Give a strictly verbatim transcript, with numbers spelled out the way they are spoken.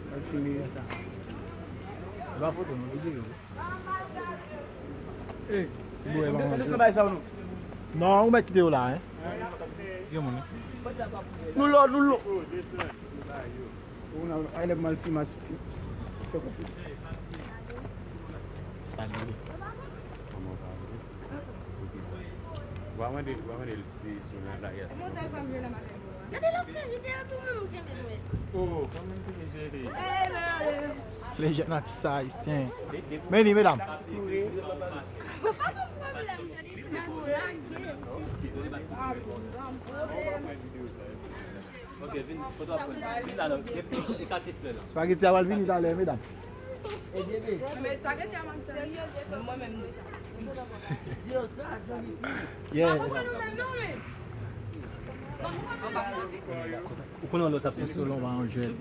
Mwen filme sa. E pa foto, non, videyo. Ti bwè, pa manje. Non, ou mèt kite yo la, hein? Gen moun, wi. Nou lò, nou lò. Ou nan, ay, lè mal filme, fi-, fè konfyans. Sa li ye. Kòman w pa vle? Ou pa mande, ou pa mande l si sou nan lari a. Gade l ap fè videyo tou menm, ou kenbe dwèt. Oh, kòman te jere? Les jeunes artistes haïtiens. Men li, medam. Pa gen pwoblèm, gade ti mas lage. Pwoblèm. Ok, vin, foto ap pran. Vin la, non. Ekate flè la. Spaghetti a pral vini talè, medam. Men spaghetti a mank serye, mwen menm. Yeah. Ou konnen lòt ap soti. Selon pa yon jèn.